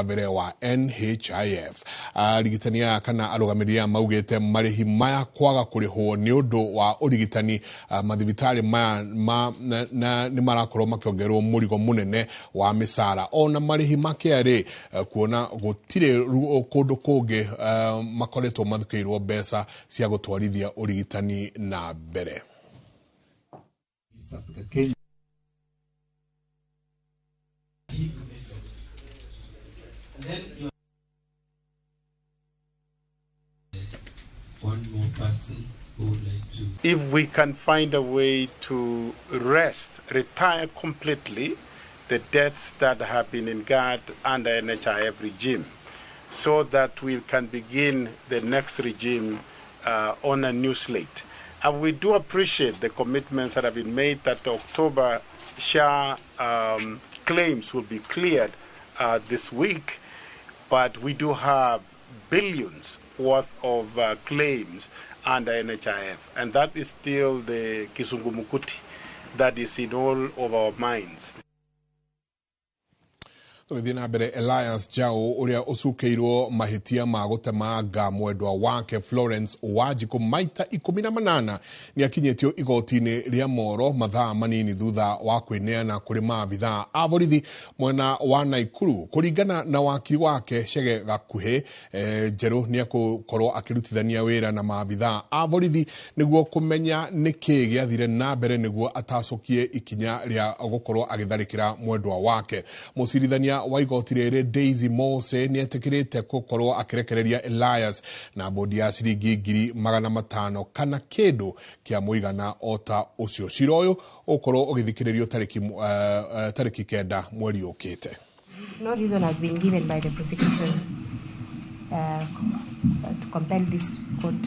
kabere wa NHIF. Arigitani aya kana arũgamĩrĩri aya maugĩte marĩhi maya kwaga kũrĩhwo nĩ ũndũ wa ũrigitani mathibitari maya nĩ marakorwo makĩongererwo mũrigo mũnene wa mĩcara ona marĩhi ma KRA, kuona gũtirĩ kũndũ kũngĩ makoretwo mathukĩirwo mbeca cia gũtwarithia ũrigitani na mbere. One more person who would like to. If we can find a way to retire completely the debts that have been incurred under NHIF regime, so that we can begin the next regime on a new slate. And we do appreciate the commitments that have been made that the October SHA claims will be cleared this week, but we do have billions worth of claims under NHIF, and that is still the kizungumukuti that is in all of our minds. Tũgĩthiĩ na mbere, Elias Jao ũrĩa ũcukĩirwo mahĩtia ma gũtemanga mwendwa wake Florence Wanjikũ maita 18 nĩ akinyĩtio igoti-inĩ rĩa Moro mathaa manini thutha wa kwĩneana kũrĩ maabithaa a borithi mwena wa Naikuru. Kũringana na wakiri wake Chege Gakuhĩ, Njerũ nĩ egũkorwo akĩrutithania wĩra na maabithaa a borithi nĩguo kũmenya nĩkĩ gĩathire na mbere nĩguo atacũkie ikinya rĩa gũkorwo agĩtharĩkĩra mwendwa wake. Mũcirithania wa igoti rĩrĩ Daisy Mose nĩ etĩkĩrĩte gũkorwo akĩrekereria Elias na bodi ya ciringi 500,000 kana kĩndũ kĩa mũigana o ta ũcio. Cira ũyũ ũgũkorwo ũgĩthikĩrĩrio tarĩki 9 mweri ũkĩte. No reason has been given by the prosecution to compel this court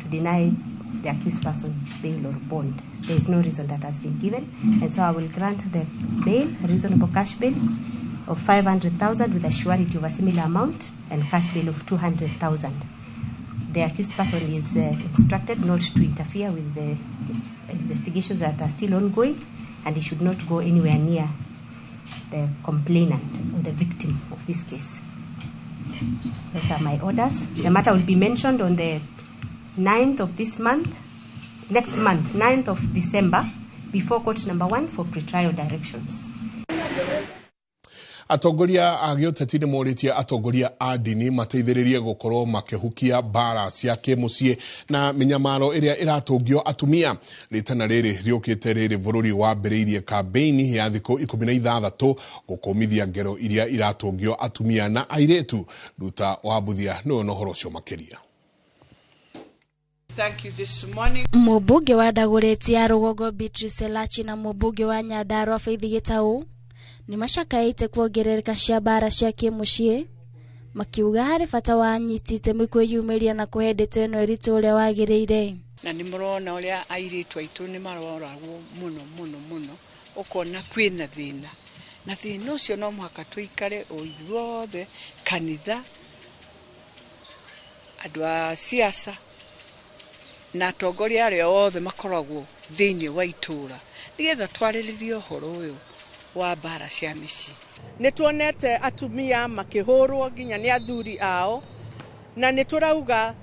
to deny the accused person bail or bond. There is no reason that has been given, and so I will grant the bail, a reasonable cash bail of 500,000 with a surety of a similar amount and cash bail of 200,000. The accused person is instructed not to interfere with the investigations that are still ongoing, and he should not go anywhere near the complainant or the victim of this case. Those are my orders. The matter will be mentioned on the 9th of this month, next month, 9th of December, before court number 1 for pretrial directions. Atongoria a gĩũteti nĩ morĩtie atongoria a ndini mateithĩrĩrie gũkorwo makĩhukia mbara cia kĩmũciĩ na mĩnyamaro ĩrĩa ĩratũngio atumia. Rĩtana rĩrĩ rĩũkĩte rĩrĩ bũrũri wambĩrĩirie kambĩini ya thikũ 16 gũkũmithia ngero iria iratũngio atumia na airĩtu. Nduta wa Mbuthia nĩwe na ũhoro ũcio makĩria. Thank you this morning. Mũmbunge wa Dagoretti ya Rũgongo Beatrice Elachi na mũmbunge wa Nyandarua Faith Gitau nĩ macakaĩte kuongerereka cia mbara cia kĩmũciĩ, makiuga harĩ bata wa anyiti itemi kwĩyumĩria na kũhe ndeto ĩno ũritũ ũrĩa wagĩrĩire. Na nĩ mũrona ũrĩa airĩtu aitũ nĩ maroragwo mũno mũno mũno, ũkona kwĩna thĩna, na thĩna ũcio no mũhaka tũikare o ithuothe, kanitha, andũ a siasa na atongoria arĩa othe makoragwo thĩinĩ wa itũũra, nĩgetha twarĩrĩrie ũhoro ũyũ wa mbara cia mĩciĩ. Nĩ tuonete atumia makĩhũrwo nginya nĩ athuri ao, na nĩ tũrauga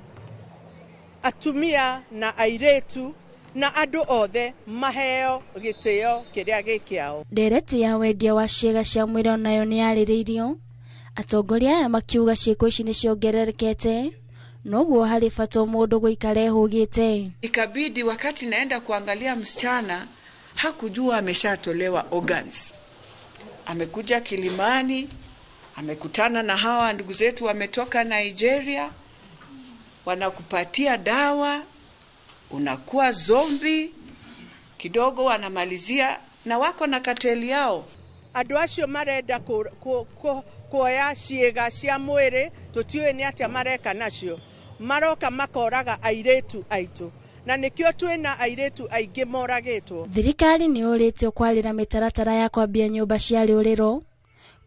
atumia na airĩtu na andũ othe maheo gĩtĩo kĩrĩa gĩ kĩao. Ndereti ya wendia wa ciĩga cia mwĩrĩ onayo nĩ yarĩrĩirio, atongoria aya makiuga ciĩko ici nĩ ciongererekete, noguo harĩ bata mũndũ gũikara ehũgĩte. Ikabidi wakati naenda kuangalia msichana hakujua ameshatolewa organs. Amekuja Kilimani, amekutana na hawa ndugu zetu wametoka Nigeria, wanakupatia dawa, unakuwa zombie kidogo, wanamalizia na wako na kateli yao. Andũ acio marenda kuoya ciĩga cia mwĩrĩ, tũtiũĩ nĩ atĩa mareka nacio, maroka makoraga airĩtu aitũ, na nĩkĩo twĩna airĩtu aingĩ moragĩtwo. Thirikari nĩ yũrĩtio kwarĩra mĩtaratara ya kwambia nyũmba cia rĩũrĩro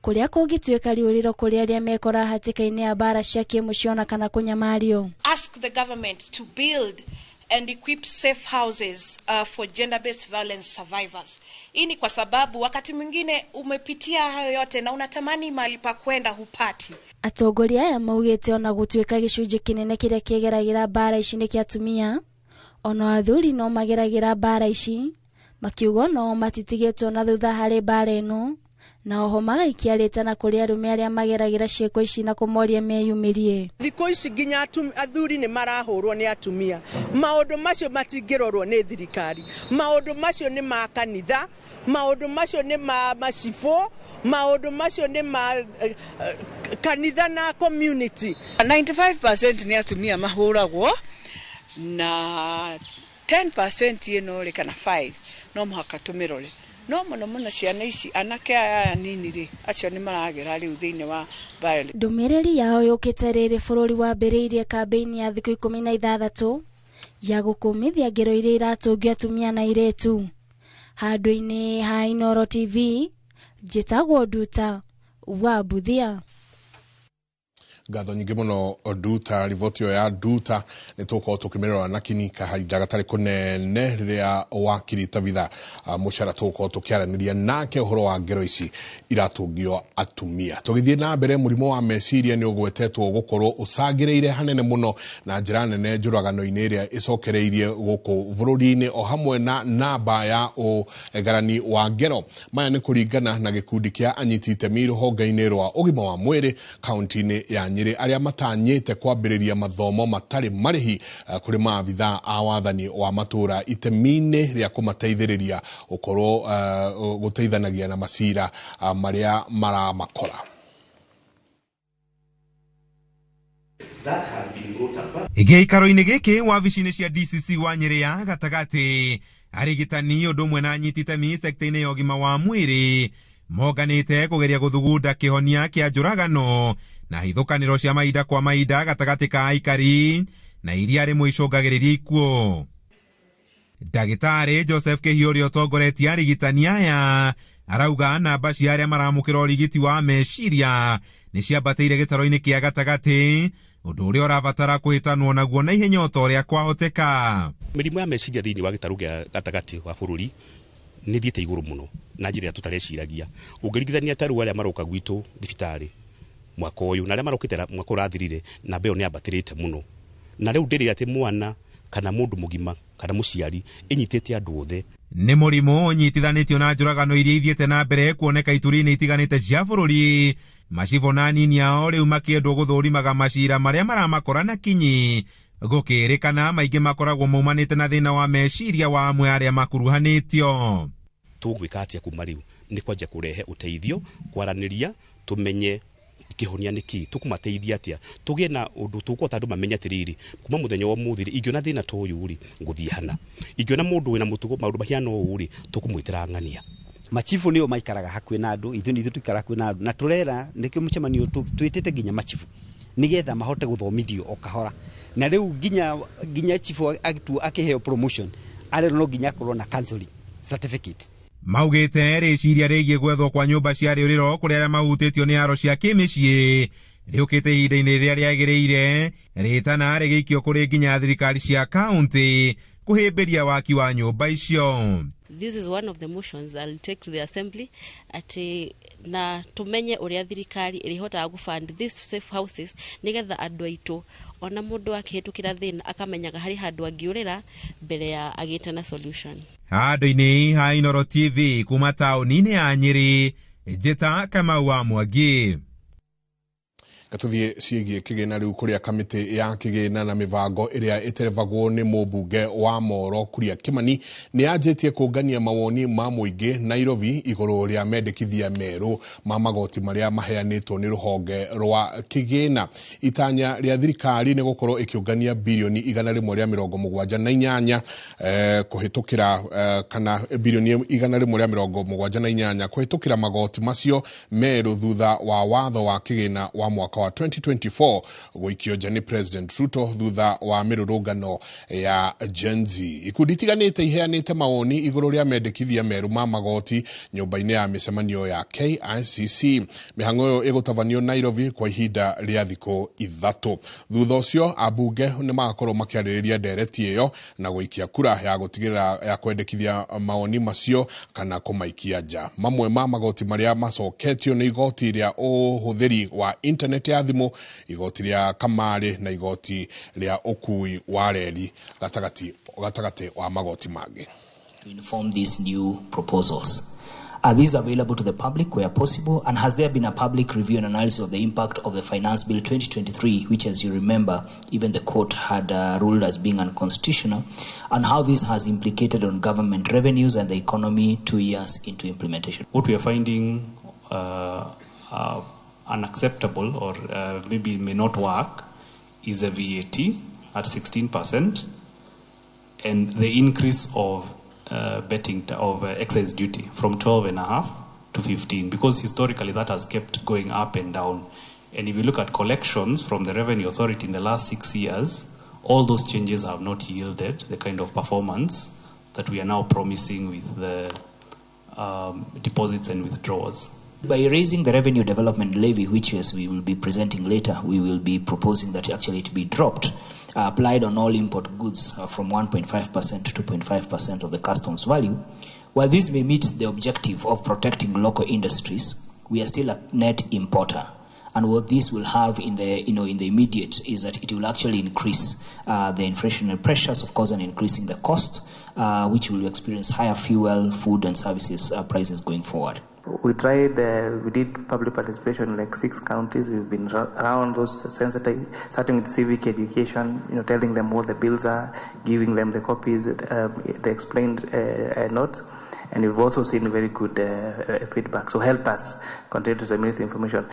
kũrĩa kũngĩtuĩka rĩũrĩro kũrĩ arĩa mekora hatĩka-inĩ ya mbara cia kĩmũciĩ ona kana kũnyamario. Ask the government to build and equip safe houses for gender-based violence survivors. Hii ni kwa sababu wakati mwingine umepitia hayo yote na unatamani mahali pa kwenda hupati. Atongoria aya maugĩte ona gũtuĩka gĩcunjĩ kĩnene kĩrĩa kĩgeragĩra mbara ici nĩ kĩa atumia, ona athuri no mageragĩra mbara ici, makiuga no matitigĩtwo na thutha harĩ mbara ĩno, na oho magaikia rĩtana kũrĩ arũme arĩa mageragĩra ciĩko ici na kũmoria meyumĩrie. Thikũ ici nginya athuri nĩ marahũrwo nĩ atumia. Maũndũ macio matingĩrorwo nĩ thirikari, maũndũ macio nĩ ma kanitha, maũndũ macio nĩ ma macibũ, maũndũ macio nĩ ma kanitha na community. 95% nĩ atumia mahũragwo na 10% ĩno rĩ kana 5 no mũhaka tũmĩrore. No mũno mũno ciana ici anake aya anini rĩ, acio nĩ maragera rĩu thĩinĩ wa violence. Ndũmĩrĩri yao yũkĩte rĩrĩ bũrũri wambĩrĩirie kambĩini ya thikũ 16 ya gũkũmithia ngero iria iratũngio atumia na airĩtu. Handũ-inĩ ha Inooro TV, njĩtagwo Nduta wa Mbuthia. Ngatho nyingĩ mũno Nduta. Riboti ĩyo ya Nduta nĩ tũgũkorwo tũkĩmĩrora na kinyi kahinda gatarĩ kũnene rĩrĩa wakiri Tabitha Mũcara tũgũkorwo tũkĩaranĩria nake ũhoro wa ngero ici iratũngio atumia. Tũgĩthiĩ na mbere, mũrimũ wa meciria nĩ ũgwetetwo gũkorwo ũcangĩrĩire hanene mũno na njĩra nene njũragano-inĩ ĩrĩa ĩcokereirie gũkũ bũrũri-inĩ, o hamwe na namba ya ũgarani wa ngero. Maya nĩ kũringana na gĩkundi kĩa anyiti itemi rũhonge-inĩ rwa ũgima wa mwĩrĩ kaunti-inĩ ya Nyĩrĩ, arĩa matanyĩte kwambĩrĩria mathomo matarĩ marĩhi kũrĩ maabithaa a wathani wa matũra itemi-inĩ rĩa kũmateithĩrĩria gũkorwo gũteithanagia na macira marĩa maramakora. Gĩikaro-inĩ gĩkĩ wabici-inĩ cia DCC wa Nyĩrĩ ya gatagatĩ, arigitani ũndũ ũmwe na anyiti itemi sekta-inĩ ya ũgima wa mwĩrĩ monganĩte kũgeria gũthugunda kĩhonia kĩa njũragano na hithũkanĩro cia mahinda kwa mahinda gatagatĩ ka aikari na iria rĩmwe icũngagĩrĩria ikuũ. Ndagĩtarĩ Joseph Kĩhiũ ũrĩa ũtongoretie arigitani aya arauga namba cia arĩa maramũkĩra ũrigiti wa meciria nĩ ciambatĩire gĩtaro-inĩ kĩa gatagatĩ, ũndũ ũrĩa ũrabatara kũhĩtanwo naguo na ihenya o ta ũrĩa kwahoteka. Mĩrimũ ya meciria thĩinĩ wa gĩtarũ gĩa gatagatĩ wa bũrũri nĩ thiĩte igũrũ mũno na njĩra ĩrĩa tũtareciragia. Ũngĩringithania ta rĩu arĩa maroka gwitũ thibitarĩ mwaka ũyũ na arĩa marokĩte mwaka ũrathirire, namba ĩyo nĩ yambatĩrĩte mũno. Na rĩu ndĩrĩ atĩ mwana kana mũndũ mũgima kana mũciari, ĩnyitĩte andũ othe. Nĩ mũrimũ ũnyitithanĩtio na njũragano iria ithiĩte na mbere kuoneka ituri-inĩ itiganĩte cia bũrũri. Macibũ na anini ao rĩu makĩendwo gũthũrimaga macira marĩa maramakora na kinyi, gũkĩrĩkana maingĩ makoragwo maumanĩte na thĩna wa meciria wa amwe arĩa makuruhanĩtio. Tũgwĩka atĩa kuma rĩu? Nĩ kwanjia kũrehe ũteithio, kwaranĩria, tũmenye kĩhonia nĩ kĩĩ, tũkũmateithia atĩa, tũgĩe na ũndũ tũkũhota andũ mamenye atĩrĩrĩ, kuma mũthenya wa ũmũthĩ rĩ, ingĩona thĩna ta ũyũ rĩ, ngũthiĩ hana, ingĩona mũndũ wĩna mũtugo maũndũ mahiana ũũ rĩ, tũkũmwĩtĩra ng'ania. Machifu nĩo maikaraga hakuhĩ na andũ, ithuĩ nĩ ithuĩ tũikaraga hakuhĩ na andũ, na tũrera nĩkĩo mũcemanio twĩtĩte nginya machifu nĩgetha mahote gũthomithio o kahora. Na rĩu nginya chifu akĩheo promotion arerwo no nginya akorwo na counseling certificate. Maugĩte rĩciria rĩgiĩ gwethwo kwa nyũmba cia rĩũrĩro kũrĩ arĩa mahutĩtio nĩ haro cia kĩmĩciĩ rĩũkĩte ihinda-inĩ rĩrĩa rĩagĩrĩire, rĩtana rĩgĩikio kũrĩ nginya thirikari cia kaunti kũhĩmbĩria waki wa nyũmba icio. This is one of the motions I'll take to the assembly ati na tumenye uria thirikari irihotaga gũ-fund these safe houses nigetha andu aitu ona mundu akihitukira thina akamenyaga hari handu angiurira mbere ya agite na solution. Handũ-inĩ ha Inooro TV kuma taũni-inĩ ya Nyĩrĩ, Njĩta Kamau wa Mwangi. Gatuthie ciĩgiĩ kĩgĩna rĩu kũrĩa kamĩtĩ ya kĩgĩna na mĩbango ĩrĩa ĩterebagwo nĩ mũmbunge wa Moro Kuria Kimani nĩ yanjĩtie kũngania mawoni ma mũingĩ Nairobi igũrũ rĩa mendekithia merũ ma magoti marĩa maheanĩtwo nĩ rũhonge rwa kĩgĩna. Itanya rĩa thirikari nĩ gũkorwo ĩkĩũngania birioni 178 kũhĩtũkĩra kana birioni 178 kũhĩtũkĩra magoti macio merũ thutha wa watho wa kĩgĩna wa mwaka mwaka wa 2024 gũikio nja nĩ President Ruto thutha wa mĩrũrũngano ya Gen Z. Ikundi itiganĩte iheanĩte mawoni igũrũ rĩa mendekithia merũ ma magoti nyũmba-inĩ ya mĩcemanio ya KICC. Mĩhang'o ĩyo ĩgũtabanio Nairobi kwa ihinda rĩa thikũ 3. Thutha ũcio ambunge nĩ magakorwo makĩarĩrĩria ndereti ĩyo na gũikia kura ya gũtigĩrĩra ya kwendekithia mawoni macio kana kũmaikia nja. Mamwe ma magoti marĩa macoketio nĩ igoti rĩa ũhũthĩri wa internet ya thimũ, igoti rĩa kamarĩ na igoti rĩa ũkui wa reri gatagatĩ wa magoti mangĩ. To inform these new proposals. Are these available to the public where possible? And has there been a public review and analysis of the impact of the Finance Bill 2023, which, as you remember, even the court had ruled as being unconstitutional, and how this has implicated on government revenues and the economy 2 years into implementation? What we are finding unacceptable or maybe may not work is a VAT at 16% and the increase of betting of excise duty from 12.5 to 15, because historically that has kept going up and down. And if you look at collections from the Revenue Authority in the last 6 years, all those changes have not yielded the kind of performance that we are now promising with the deposits and withdrawals. By raising the revenue development levy, which as we will be presenting later, we will be proposing that actually it be dropped, applied on all import goods from 1.5% to 2.5% of the customs value. While this may meet the objective of protecting local industries, we are still a net importer. And what this will have in the, in the immediate is that it will actually increase the inflationary pressures, of course, and increasing the cost, which will experience higher fuel, food and services prices going forward. We tried, we did public participation in like 6 counties. We've been around those sensitive, starting with civic education, telling them what the bills are, giving them the copies, the explained notes. And we've also seen very good feedback. So help us continue to submit information.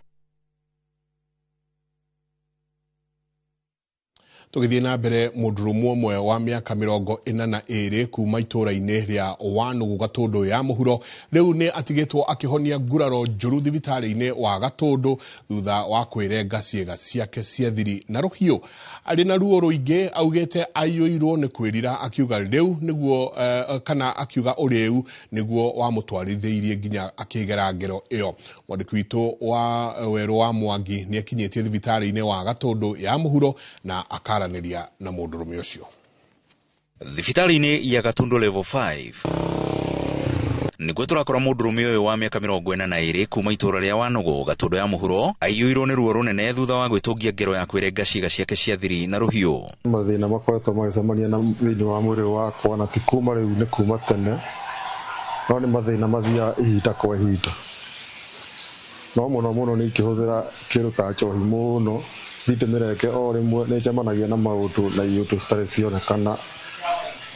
Tũgĩthiĩ na mbere, mũndũrũme ũmwe wa mĩaka 42 kuma itũũra-inĩ rĩa Wanugu Gatũndũ ya mũhuro rĩu nĩ atigĩtwo akĩhonia nguraro njũru thibitarĩ-inĩ wa Gatũndũ thutha wa kwĩrenga ciĩga ciake cia thiri na rũhiũ. Arĩ na ruo rũingĩ augĩte aiyũirwo nĩ kwĩrira, akiuga rĩu nĩguo kana akiuga ũrĩu nĩguo wamũtwarithĩirie nginya akĩgera ngero ĩyo. Mwandĩki witũ wa Werũ wa Mwangi nĩ akinyĩtie thibitarĩ-inĩ wa Gatũndũ ya mũhuro na akaranĩria na mũndũrũme ũcio. Thibitarĩ-inĩ ya Gatundu level 5 nĩguo tũrakora mũndũrũme ũyũ wa mĩaka 42 kuma itũũra rĩa Wanugu Gatũndũ ya mũhuro aiyũirwo nĩ ruo rũnene thutha wa gwĩtũngia ngero ya kwĩrenga ciĩga ciake cia thiri na rũhiũ. Mathĩna makoretwo magĩcemania na thĩinĩ wa mwĩrĩ wakwa na ti kuma rĩu, nĩ kuma tene, no nĩ mathĩna mathiaga ihinda kwa ihinda. No mũno mũno nĩ ingĩhũthĩra kĩndũ ta njohi mũno ndĩmĩrenge o rĩmwe nĩ njemanagia na maũndũ na iũndũ citarĩ cionekana,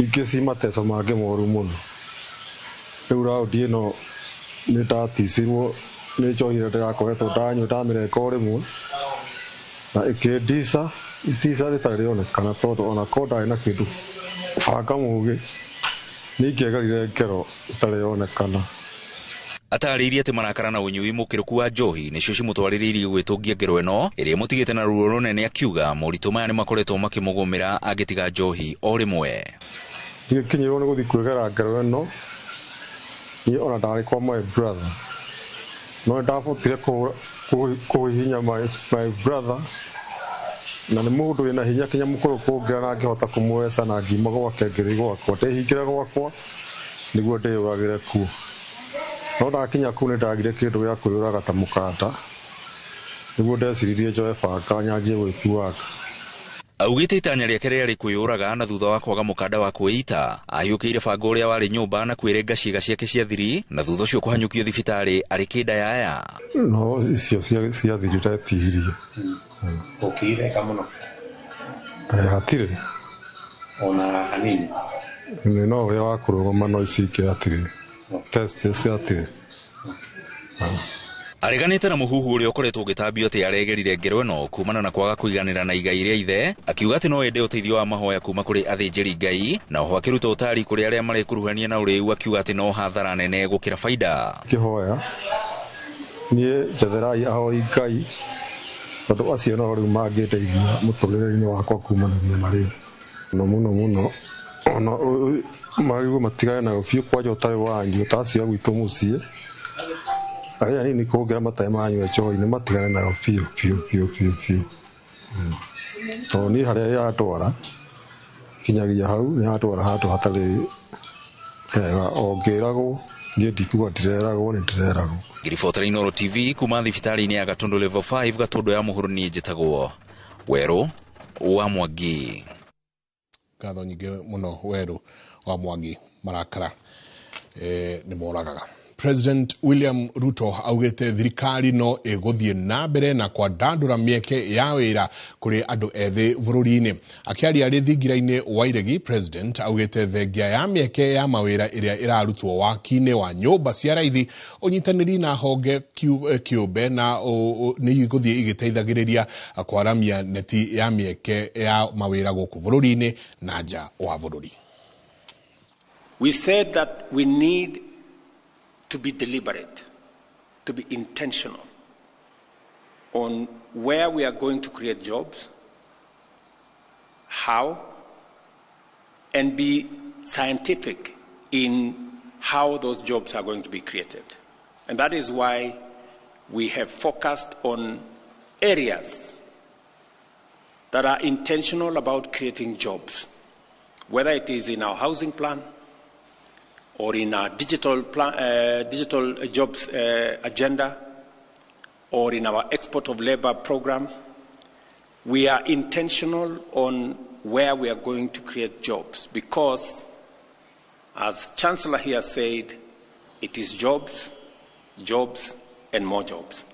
ingĩ ci mateco mangĩ moru mũno. Rĩu raundi ĩno nĩ ndaticirwo nĩ njohi ĩrĩa ndĩrakoretwo ndanyua, ndamĩrenga o rĩmwe na ĩkĩndica itica rĩtarĩ rĩonekana, tondũ ona korwo ndarĩ na kĩndũ banga mũgĩ nĩ ingĩegerire ngero ĩtarĩ yonekana. Atarĩirie atĩ marakara na ũnyui mũkĩrũku wa njohi nĩcio cimũtwarĩrĩirie gwĩtũngia ngero ĩno ĩrĩa ĩmũtigĩte na ruo rũnene, akiuga moritũ maya nĩ makoretwo makĩmũgũmĩra angĩtiga njohi o rĩmwe. Ngĩkinyĩrwo nĩ gũthiĩ kwĩgera ngero ĩno, niĩ ona ndarĩ kwa my brother, no nĩ ndabotire kũhihinya my brother, na nĩ mũndũ wĩna hinya kinya mũkũrũ kũngĩra na ngĩhota kũmweca na ngiuma gwake ngĩthiĩ gwakwa, ndĩhingĩre gwakwa nĩguo ndĩyũragĩre kuo. No ndakinya kũu nĩ ndagire kĩndũ gĩa kwĩyũraga ta mũkanda, nĩguo ndeciririe njoe banga nyanjie gwĩtuanga. Augĩte itanya rĩake rĩarĩ kwĩyũraga na thutha wa kwaga mũkanda wa kwĩita ahiũkĩire banga ũrĩa warĩ nyũmba na kwĩrenga ciĩga ciake cia thiri na thutha ũcio kũhanyũkio thibitarĩ arĩ kĩndayaya. No icio cia thiri ndetihirie. Ũkĩireka mũno? Hatirĩ ona hanini. Nĩ no ũrĩa wa kũrũgama, no ici ingĩ hatirĩ test ciatirĩ. Areganĩte na mũhuhu ũrĩa ũkoretwo ũgĩtambio atĩ aregerire ngero ĩno kumana na kwaga kũiganĩra na igai rĩa ithe, akiuga atĩ no ende ũteithio wa mahoya kuma kũrĩ athĩnjĩri Ngai, na oho akĩruta ũtari kũrĩ arĩa marekuruhania na ũrĩu, akiuga atĩ no hathara nene gũkĩra baida. Kĩhoya niĩ njetherai ahoi Ngai Tondũ acio no rĩu mangĩndeithia mũtũrĩre-inĩ wakwa kumanagia na rĩu. Mũno mũno mũno ona magĩrĩirwo matigane nayo biũ kwanja ũtarĩ wanyua ta acio a gwitũ mũciĩ arĩa anini kũngĩra matarĩ manyua njohi nĩ matigane nayo biũ biũ biũ biũ biũ. Tondũ niĩ harĩa yandwara kinyagia hau nĩ yandwara handũ hatarĩ hega o ngĩragwo niĩ ndikuga ndireragwo nĩ ndĩreragwo. Ngĩribotera Inooro TV kuma thibitarĩ-inĩ ya Gatundu Level 5 Gatundu ya Mũhuro, niĩ njĩtagwo Werũ wa Mwangi. Ngatho nyingĩ mũno Werũ wa Mwangi. Marakara nĩ moragaga. President William Ruto augĩte thirikari no ĩgũthiĩ na mbere na kwandandũra mĩeke ya wĩra kũrĩ andũ ethĩ bũrũri-inĩ. Akĩaria arĩ thingira-inĩ wa Iregi, President augĩte thengia ya mĩeke ya mawĩra ĩrĩa ĩrarutwo waki-inĩ wa nyũmba cia raithi, ũnyitanĩri na honge kĩũmbe na nĩ igũthiĩ igĩteithagĩrĩria kwaramia neti ya mĩeke ya mawĩra gũkũ bũrũri-inĩ na nja wa bũrũri. We said that we need to be deliberate, to be intentional on where we are going to create jobs, how, and be scientific in how those jobs are going to be created. And that is why we have focused on areas that are intentional about creating jobs, whether it is in our housing plan or in our digital plan, digital jobs agenda, or in our export of labor program. We are intentional on where we are going to create jobs because, as Chancellor here said, it is jobs, jobs, and more jobs.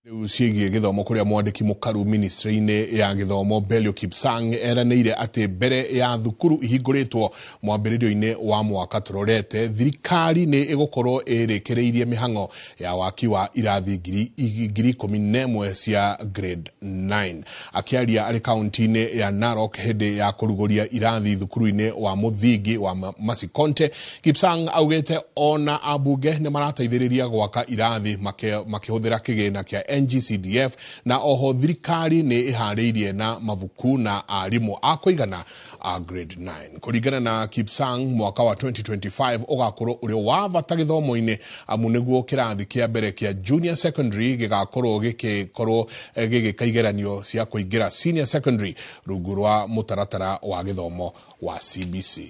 Rĩu ciĩgiĩ gĩthomo kũrĩa mwandĩki mũkaru ministry-inĩ ya gĩthomo Belio Kipsang eranĩire atĩ mbere ya thukuru ihingũrĩtwo mwambĩrĩrio-inĩ wa mwaka tũrorete, thirikari nĩ ĩgũkorwo ĩrĩkĩrĩirie mĩhang'o ya waki wa irathi 11,000 cia grade 9. Akĩaria arĩ kaunti-inĩ ya Narok hĩndĩ ya kũrugũria irathi thukuru-inĩ wa mũthingi wa Masikonte, Kipsang augĩte ona ambunge nĩ marateithĩrĩria gwaka irathi makĩhũthĩra kĩgĩna kĩa NGCDF, na oho thirikari nĩ ĩharĩirie na mabuku na arimũ a kũigana a grade 9. Kũringana na Kipsang, mwaka wa 2025 ũgakorwo ũrĩ wa bata gĩthomo-inĩ amu nĩguo kĩrathi kĩa mbere kĩa junior secondary gĩgakorwo gĩgĩkorwo gĩgĩka igeranio cia kũingĩra senior secondary rungu rwa mũtaratara wa gĩthomo wa CBC.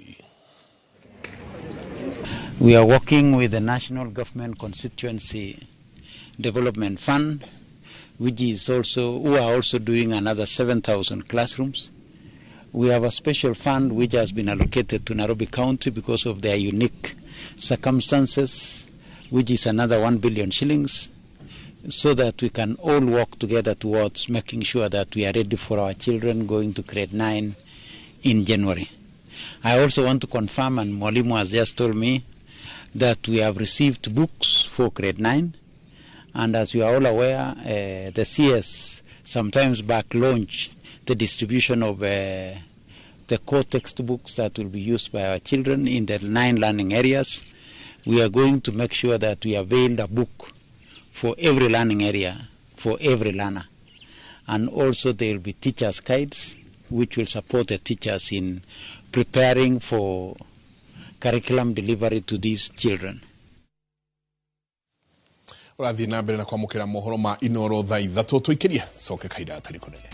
We are working with the National Government Constituency Development Fund, which is also, who are also doing another 7,000 classrooms. We have a special fund which has been allocated to Nairobi County because of their unique circumstances, which is another 1 billion shillings, so that we can all work together towards making sure that we are ready for our children going to grade 9 in January. I also want to confirm, and Mwalimu has just told me, that we have received books for grade 9. And as you are all aware, the CS sometimes back launched the distribution of the core textbooks that will be used by our children in the 9 learning areas. We are going to make sure that we avail a book for every learning area, for every learner. And also there will be teachers' guides, which will support the teachers in preparing for curriculum delivery to these children. Ũrathiĩ na mbere na kwamũkĩra mohoro ma Inooro thaa 3 tũikĩrie coke kahinda gatarĩ kũnene.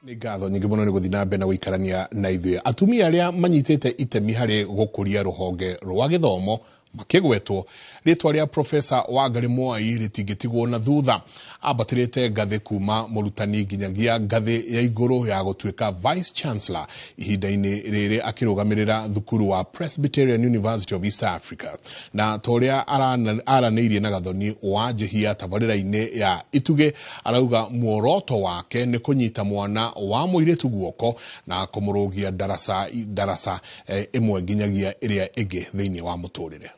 Nĩ ngatho nyingĩ mũno nĩ gũthiĩ na mbere na gũikarania na ithuĩ. Atumia arĩa manyitĩte itemi harĩ gũkũria rũhonge rwa gĩthomo makĩgwetwo, rĩtwa rĩa Profesa Wangari Mwai rĩtingĩtigwo na thutha. Ambatĩrĩte ngathĩ kuma mũrutani nginyagia ngathĩ ya igũrũ ya gũtuĩka Vice Chancellor ihinda-inĩ rĩrĩ akĩrũgamĩrĩra thukuru wa Presbyterian University of East Africa. Na ta ũrĩa aranĩirie na Gathoni wa Njihia tabarĩra-inĩ ya Itugĩ, arauga muoroto wake nĩ kũnyita mwana wa mũirĩtu guoko na kũmũrũgia ndaraca ĩmwe nginyagia ĩrĩa ĩngĩ thĩinĩ wa mũtũrĩre.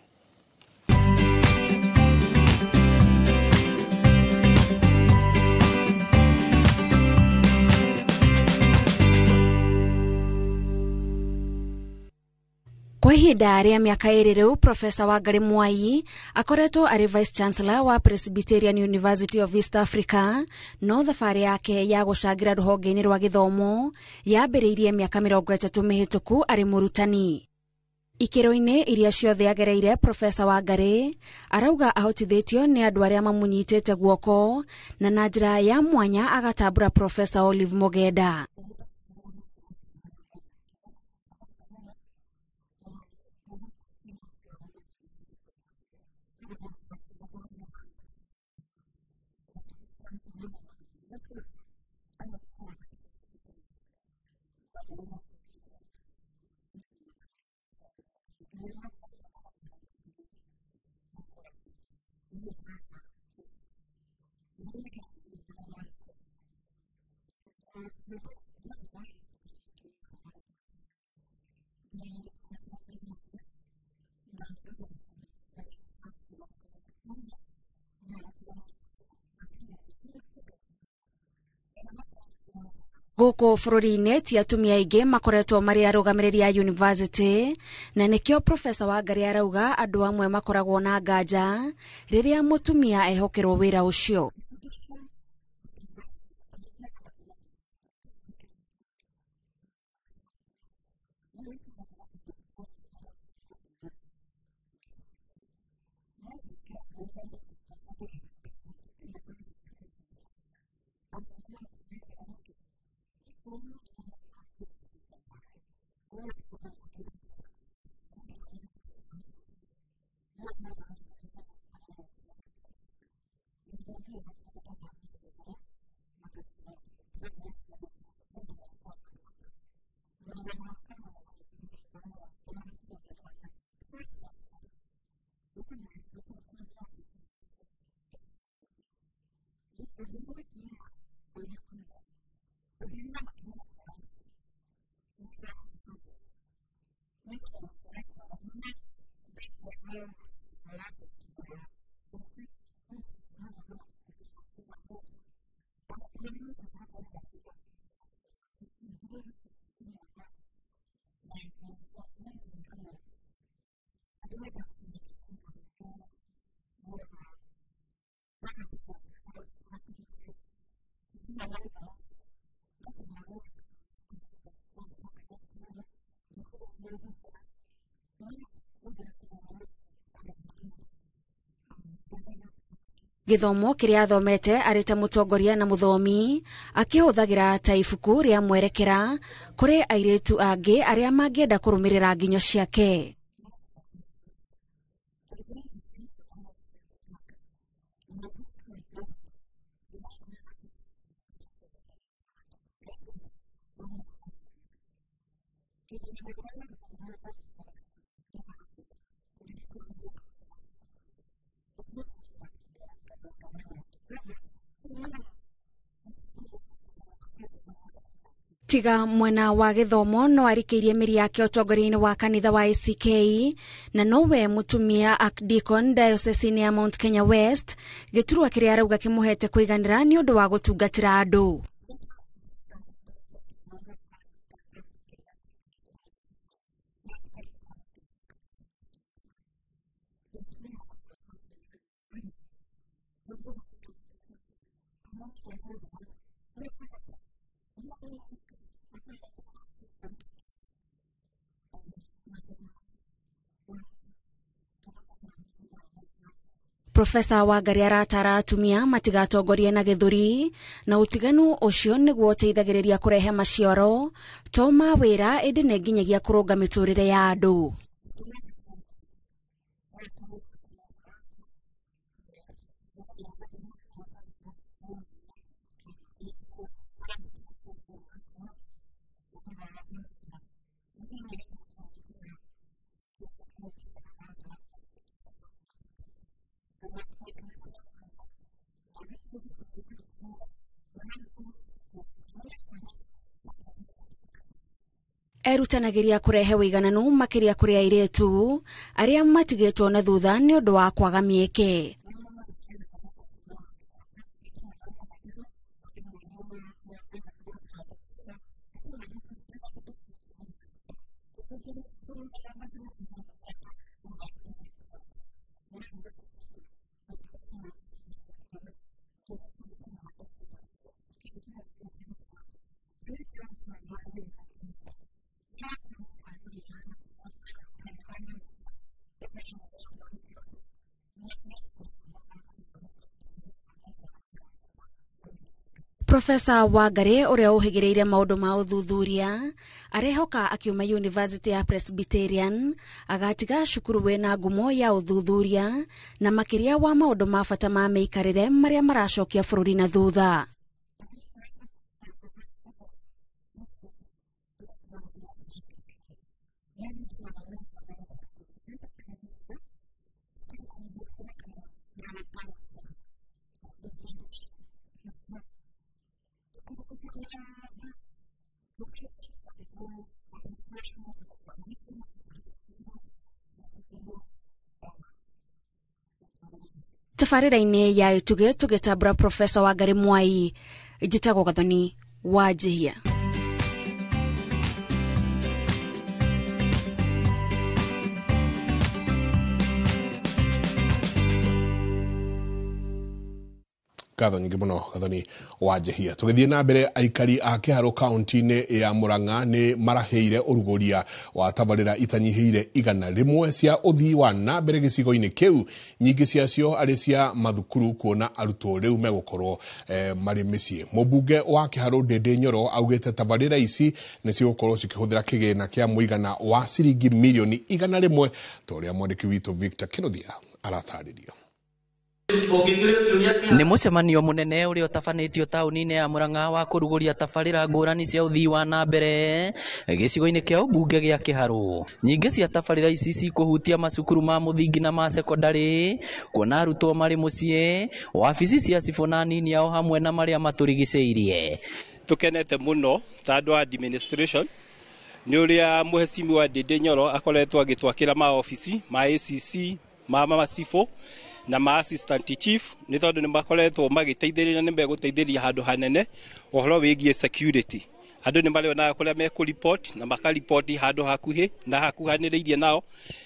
Kwa ihinda rĩa mĩaka 2 rĩu, Profesa Wangari Mwai akoretwo arĩ Vice Chancellor wa Presbyterian University of East Africa, no thabarĩ yake ya gũcangĩra rũhonge-inĩ rwa gĩthomo yambĩrĩirie mĩaka 30 mĩhĩtũku arĩ mũrutani. Ikĩro-inĩ iria ciothe agereire, Profesa Wangari arauga ahotithĩtio nĩ andũ arĩa mamũnyitĩte guoko na njĩra ya mwanya agatambũra Profesa Olive Mugenda. Gũkũ bũrũri-inĩ ti atumia aingĩ makoretwo marĩ arũgamĩrĩri a university, na nĩkĩo Profesa Wangari arauga andũ amwe makoragwo na nganja rĩrĩa mũtumia ehokerwo wĩra ũcio. Gĩthomo kĩrĩa athomete arĩ ta mũtongoria na mũthomi akĩhũthagĩra ta ibuku rĩa mwerekera kũrĩ airĩtu angĩ arĩa mangĩenda kũrũmĩrĩra nginyo ciake. Tiga mwena wa gĩthomo no arikĩirie mĩri yake ũtongoria-inĩ wa kanitha wa ACK na nowe mũtumia Archdeacon diocese-inĩ ya Mount Kenya West, gĩturwa kĩrĩa arauga kĩmũhete kũiganĩra nĩ ũndũ wa gũtungatĩra andũ. Profesa Wangari aratara atumia matigatongorie na gĩthũri na ũtiganu ũcio nĩguo ũteithagĩrĩria kũrehe maciaro to ma wĩra ĩndĩ nĩ nginyagia kũrũnga mĩtũrĩre ya andũ. Erutanagĩria kũrehe ũigananu makĩria kũrĩ airĩtu arĩa matigĩtwo na thutha nĩ ũndũ wa kwaga mĩeke. Profesa Wangari uria uhigiriire maundu ma uthuthuria arehoka akiuma University ya Presbyterian agatiga cukuru wina ngumo ya uthuthuria na makiria wa maundu ma bata ma miikarire maria maracokia bururi na thutha. Tabarĩra-inĩ ya Itugi tũgĩtambũra Profesa Wangari Mwai, njĩtagwo Gathoni wa Njihia. Ngatho nyingĩ mũno Gathoni wa Njihia. Tũgĩthiĩ na mbere, aikari a Kĩharũ kaunti-inĩ ya Murang'a nĩ marahĩire ũrugũria wa tabarĩra itanyihĩire 100 cia ũthii wa na mbere gĩcigo-inĩ kĩu, nyingĩ ciacio arĩ cia mathukuru, kuona arutwo rĩu megũkorwo marĩ mĩciĩ. Mũmbunge wa Kĩharũ Ndĩndĩ Nyoro augĩte tabarĩra ici nĩ cigũkorwo cikĩhũthĩra kĩgĩna kĩa mũigana wa ciringi mirioni 100, ta ũrĩa mwandĩki witũ Victor Kĩnuthia aratarĩria. Nĩ mũcemanio mũnene ũrĩa ũtabanĩtio taũni-inĩ ya Murang'a wa kũrugũria tabarĩra ngũrani cia ũthii wa na mbere gĩcigo-inĩ kĩa ũmbunge gĩa Kĩharũ. Nyingĩ cia tabarĩra ici cikũhutia macukuru ma mũthingi na ma sekondarĩ, kuona arutwo marĩ mũciĩ, wabici cia cibũ na anini ao hamwe na marĩa matũrigicĩirie. Tũkenete mũno ta andũ a administration nĩ ũrĩa mũhecimiwa Ndĩndĩ Nyoro akoretwo agĩtwakĩra maobici ma ACC, ma macibũ na ma assistant chief, nĩ tondũ nĩ makoretwo magĩteithĩrĩria, nĩ megũteithĩrĩria handũ hanene ũhoro wĩgiĩ security. Andũ nĩ marĩonaga kũrĩa mekũripoti na makaripoti handũ hakuhĩ na hakuhanĩrĩirie nao,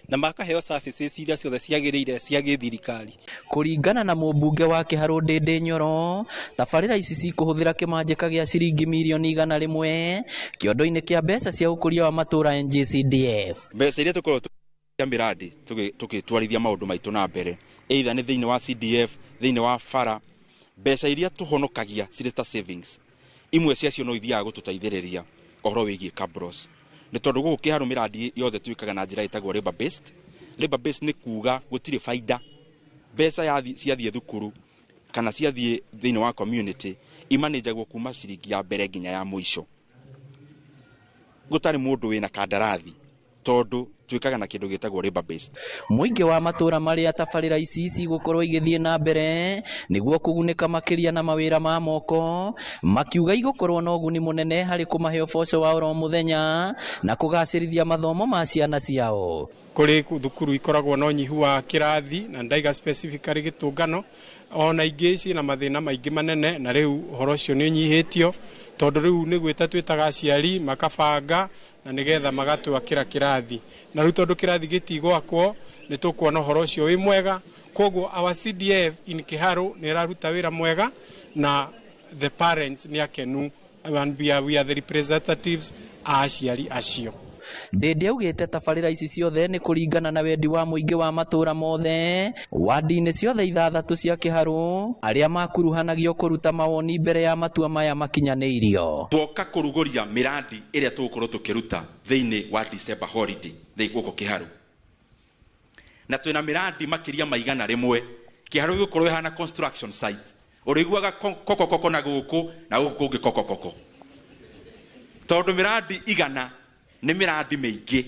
na makaheo services iria ciothe ciagĩrĩire cia gĩthirikari. Kũringana na mũmbunge wa Kĩharũ Ndĩndĩ Nyoro, tabarĩra ici cikũhũthĩra kĩmanjĩka gĩa ciringi mirioni 100 kĩondo-inĩ kĩa mbeca cia ũkũria wa matũũra NGCDF. Mbeca iria tũkoragwo miradi tũgĩtwarithia maũndũ maitũ na mbere, either nĩ thĩinĩ wa CDF, thĩinĩ wa bara, mbeca iria tũhonokagia cirĩ ta savings, imwe ciacio no ithiaga gũtũteithĩrĩria ũhoro wĩgiĩ cabros, nĩ tondũ gũkũ Kĩharũ mĩradi yothe twĩkaga na njĩra ĩtagwo labor based. Labor based nĩ kuga gũtirĩ baida, mbeca ciathiĩ thukuru kana ciathiĩ thĩinĩ wa community imanĩnjagwo kuma ciringi ya mbere nginya ya mũico, gũtarĩ mũndũ wĩna kandarathi, tondũ twĩkaga na kĩndũ gĩtagwo labor based. Mũingĩ wa matũũra marĩa tabarĩra ici cigũkorwo igĩthiĩ na mbere nĩguo kũgunĩka makĩria na mawĩra ma moko, makiuga igũkorwo na ũguni mũnene harĩ kũmahe ũboco wa oro mũthenya na kũgacĩrithia mathomo ma ciana ciao. Kũrĩ thukuru ikoragwo na ũnyihu wa kĩrathi, na ndaiga specifically gĩtũngano, ona ingĩ ciĩna mathĩna maingĩ manene, na rĩu ũhoro ũcio nĩ ũnyihĩtio tondũ rĩu nĩ gwĩta twĩtaga aciari makabanga na nĩgetha magatwakĩra kĩrathi, na rĩu tondũ kĩrathi gĩtigwakwo nĩ tũkuona ũhoro ũcio wĩ mwega. Koguo our CDF in Kĩharũ nĩ ĩraruta wĩra mwega na the parents nĩ akenu, and we are the representatives a aciari acio. Ndĩndĩ augĩte tabarĩra ici ciothe nĩ kũringana na wendi wa mũingĩ wa matũũra mothe wandi-inĩ ciothe 6 cia Kĩharũ, arĩa makuruhanagio kũruta mawoni mbere ya matua maya makinyanĩirio. Twoka kũrugũria mĩradi ĩrĩa tũgũkorwo tũkĩruta thĩinĩ wa December holiday thĩinĩ gũkũ Kĩharũ, na twĩna mĩradi makĩria ma 100. Kĩharũ gĩgũkorwo ĩhana construction site, ũrĩiguaga kokokoko na gũkũ na gũkũ kũngĩ kokokoko, tondũ mĩradi 100 nĩ mĩradi mĩingĩ,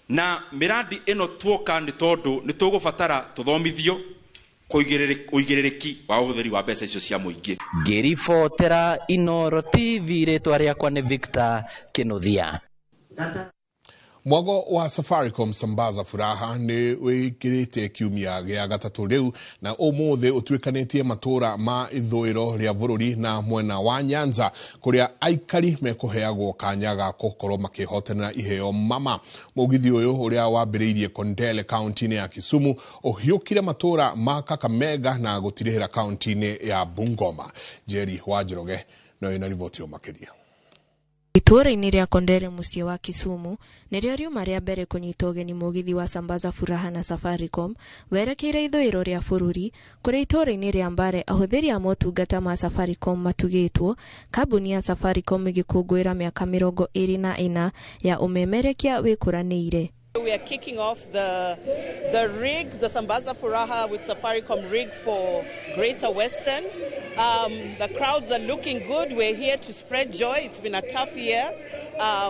na mĩradi ĩno tuoka nĩ tondũ nĩ tũgũbatara tũthomithio ũigĩrĩrĩki wa ũhũthĩri wa mbeca icio cia mũingĩ. Ngĩribotera Inooro TV, rĩtwa rĩakwa nĩ Victor Kĩnuthia. Mwago wa Safaricom Sambaza Furaha nĩ wĩkĩrĩte kiumia gĩa gatatũ rĩu na ũmũthĩ ũtuĩkanĩtie matũra ma ithũĩro rĩa bũrũri na mwena wa Nyanza kũrĩa aikari mekũheagwo kanya ga gũkorwo makĩhotanĩra iheo mama. Mũgithi ũyũ ũrĩa wambĩrĩirie Kondele kaunti-inĩ ya Kisumu ũhiũkire matũra ma Kakamega na gũtirĩhĩra kaunti-inĩ ya Bungoma. Jerry wa Njoroge no ĩna riboti makĩria. Itũũra-inĩ rĩa Kondere mũciĩ wa Kisumu nĩrĩo riuma rĩa mbere kũnyita ũgeni mũgithi wa Sambaza Furaha na Safaricom werekeire ithũĩro rĩa bũrũri kũrĩa itũũra-inĩ rĩa Mbare ahũthĩri a motungata ma Safaricom matugĩtwo kambuni ya Safaricom ĩgĩkũngũĩra mĩaka 24 ya ũmemerekia wĩkũranĩire. We are kicking off the rig, the Sambaza Furaha with Safaricom rig for Greater Western. The crowds are looking good. We're here to spread joy. It's been a tough year,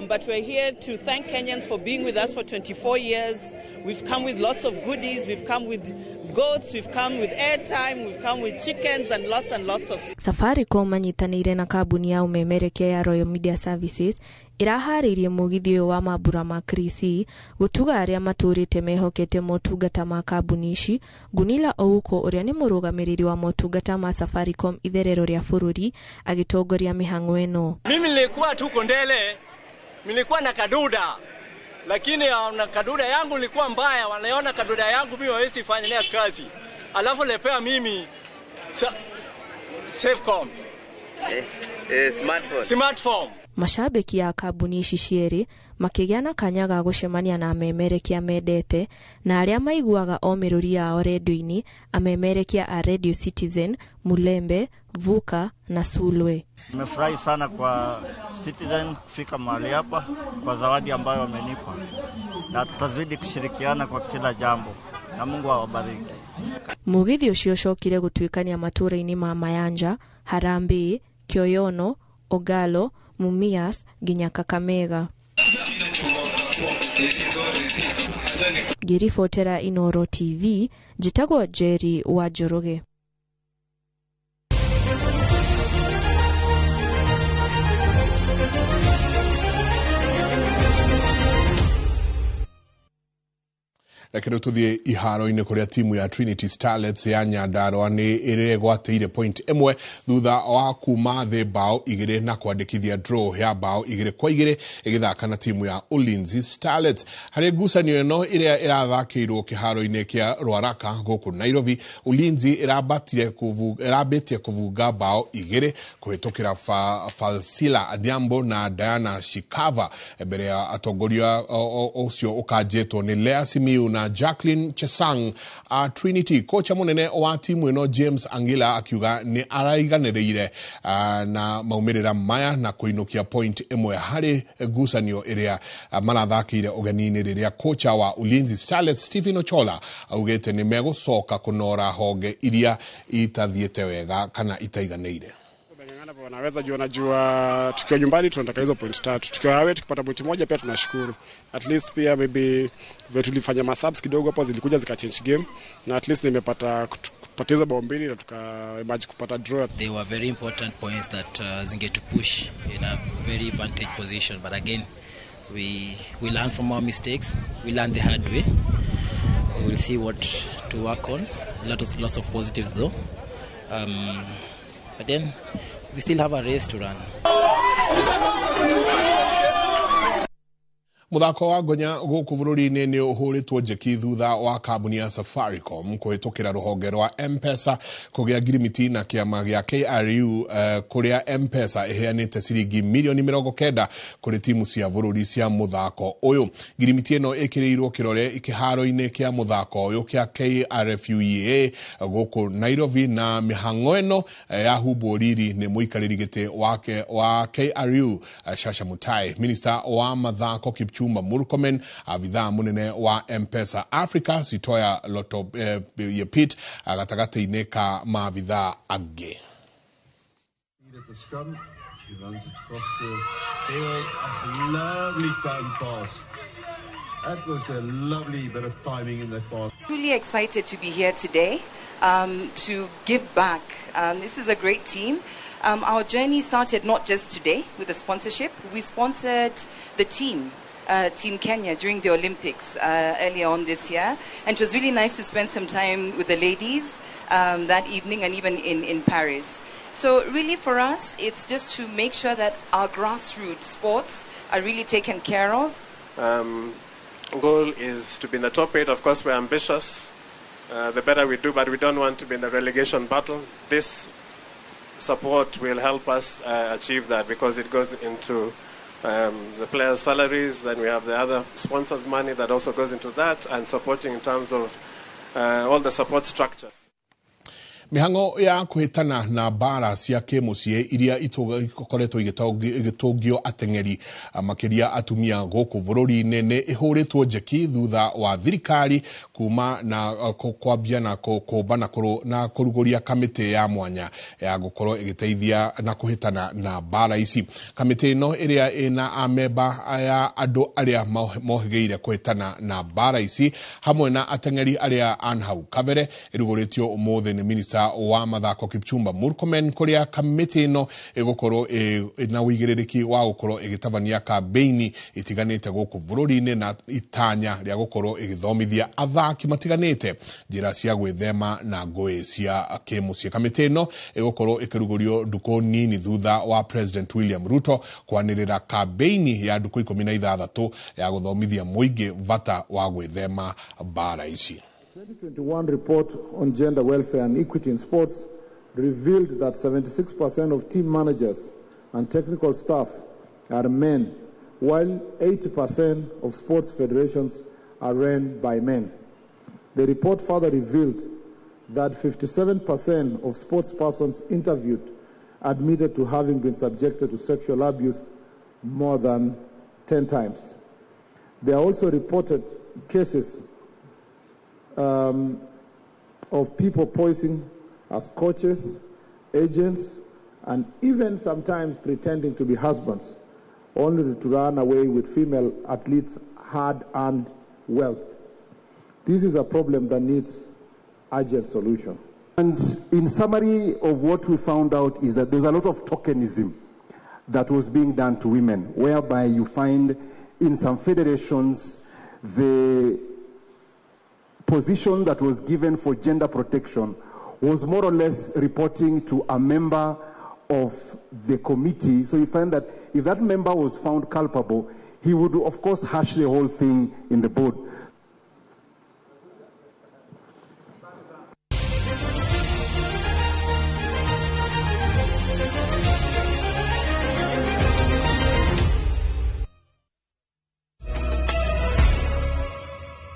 but we're here to thank Kenyans for being with us for 24 years. We've come with lots of goodies. We've come with goats. We've come with airtime. We've come with chickens and lots of... Safaricom manyitanĩire na kambuni ya ũmemerekia ya Royal Media Services iraharĩirie mũgithi ũyũ wa mambura ma Krisi gũtuga arĩa matũrĩte mehokete motungata ma kambuni ici. Gunila Ouko ũrĩa nĩ mũrũgamĩrĩri wa motungata ma Safaricom itherero rĩa bũrũri agĩtongoria mĩhang'o ĩno. Mimi nilikuwa tu Kondele, nilikuwa na kaduda, lakini na kaduda yangu ilikuwa mbaya, wanaona kaduda yangu mimi hawezi fanya kazi, alafu lepea mimi Safecom smartphone. Mashabiki ya kambuni ici cierĩ makĩgĩa na kanya ga gũcemania na amemerekia mendete na arĩa maiguaga o mĩrũri yao redio-inĩ, amemerekia a Radio Citizen, Mulembe, Vuka na Sulwe. Nimefurahi sana kwa Citizen kufika mahali hapa kwa zawadi ambayo wamenipa, na tutazidi kushirikiana kwa kila jambo na Mungu awabariki. Mũgithi ũcio ũcokire gũtuĩkania matũũra-inĩ ma Mayanja, Harambee, Kioyono, Ogalo, Mumias nginya Kakamega. Ngĩribotera Inoro TV, njĩtagwo Jerry wa Njoroge. Lakini tuthie iharo-inĩ kũrĩa timu ya Trinity Starlets ya Nyandarua nĩ ĩregwatĩire point ĩmwe thutha wa kuma thĩ bao 2 na kwandĩkithia draw ya bao 2-2 ĩgĩthaka na timu ya Ulinzi Starlets. Harĩ ngucanio ĩno ĩrĩa ĩrathakĩirwo kĩharo-inĩ kĩa Ruaraka gũkũ Nairobi, Ulinzi ĩrambĩtie kũbunga bao 2 kũhĩtũkĩra Falsila Adhiambo na Diana Shikava mbere ya atongoria ũcio ũkanjĩtwo nĩ Lea Simiyu na Jacqueline Chesang a Trinity. Kocha munene wa timu ĩno James Angila akiuga nĩ araiganĩrĩire na maumĩrĩra maya na kũinũkia point ĩmwe harĩ ngucanio ĩrĩa marathakĩire ũgeni-inĩ rĩrĩa kocha wa Ulinzi Starlets Stephen Ochola augĩte nĩ megũcoka kũnora honge iria itathiĩte wega kana itaiganĩire. Wanaweza jua, najua tukiwa nyumbani tunataka hizo point 3, tukiwa away tukipata point 1 pia tunashukuru. At least pia maybe vile tulifanya masubs kidogo hapo zilikuja zika change game, na at least nimepata kupata hizo bao 2 na tuka emerge kupata draw. They were very important points that zinge to push in a very vantage position, but again we learn from our mistakes, we learn the hard way. We will see what to work on. Lots of positives though. But then we still have a race to run. Muthako wa ngonya gũkũ bũrũri-inĩ nĩ ũhũrĩtwo njeki thutha wa kambuni ya Safaricom kũhĩtũkĩra rũhonge rwa M-Pesa kũgĩa ngirimiti na kĩama gĩa KRU kũrĩa M-Pesa ĩheanĩte ciringi milioni 90 kũrĩ timu cia bũrũri cia mũthako ũyũ. Ngirimiti ĩno ĩkĩrĩirwo kĩrore kĩharo-inĩ kĩa mũthako ũyũ kĩa KRFUEA gũkũ Nairobi, na mĩhang'o ĩno yahumbwo riri nĩ mũikarĩri gĩtĩ wa KRU Shasha Mutai, Minister wa mathako Kipchumba Murkomen, abithaa munene wa M-Pesa Africa Sitoya Loto Yepit gatagatĩ-inĩ ka maabithaa angĩ. Truly excited to be here today to give back. This is a great team. Our journey started not just today with the sponsorship. We sponsored the team Team Kenya during the Olympics earlier on this year. And it was really nice to spend some time with the ladies that evening and even in Paris. So really for us, it's just to make sure that our grassroots sports are really taken care of. Goal is to be in the top 8. Of course, we're ambitious. The better we do, but we don't want to be in the relegation battle. This support will help us achieve that, because it goes into the players' salaries, then we have the other sponsors' money that also goes into that, and supporting in terms of all the support structure. Mihango ya kuhitana na mbara cia kimucii iria ikoretwo igitungio ateng'eri makiria atumia guku bururi-ini ni ihuritwo njeki thutha wa thirikari kuma na kwambia na kumba na kuruguria kamiti ya mwanya ya gukorwo igiteithia na kuhitana na mbara ici. Kamiti ino iria ina amemba ya andu aria mohigeire kuhitana na mbara ici hamwe na ateng'eri aria anhau kabere iruguritio umuthi ni minister wa mathako Kipchumba Murkomen, kuria kamiti ino igukorwo na uigiririaki wa gukorwo igitabania kambeini itiganite guku bururi-ini na itanya ria gukorwo igithomithia athaki matiganite njira cia gwithema na ngui cia kimucii. Kamiti ino igukorwo ikirugurio nduku nini thutha wa President William Ruto kwanirira kambeini ya nduku 16 ya guthomithia muingi vata wa gwithema mbara ici. 2021 report on gender welfare and equity in sports revealed that 76% of team managers and technical staff are men, while 80% of sports federations are run by men. The report further revealed that 57% of sports persons interviewed admitted to having been subjected to sexual abuse more than 10 times. There are also reported cases of people posing as coaches, agents, and even sometimes pretending to be husbands, only to run away with female athletes' hard-earned wealth. This is a problem that needs urgent solution. And in summary of what we found out is that there's a lot of tokenism that was being done to women, whereby you find in some federations the position that was given for gender protection was more or less reporting to a member of the committee. So you find that if that member was found culpable, he would of course hash the whole thing in the board.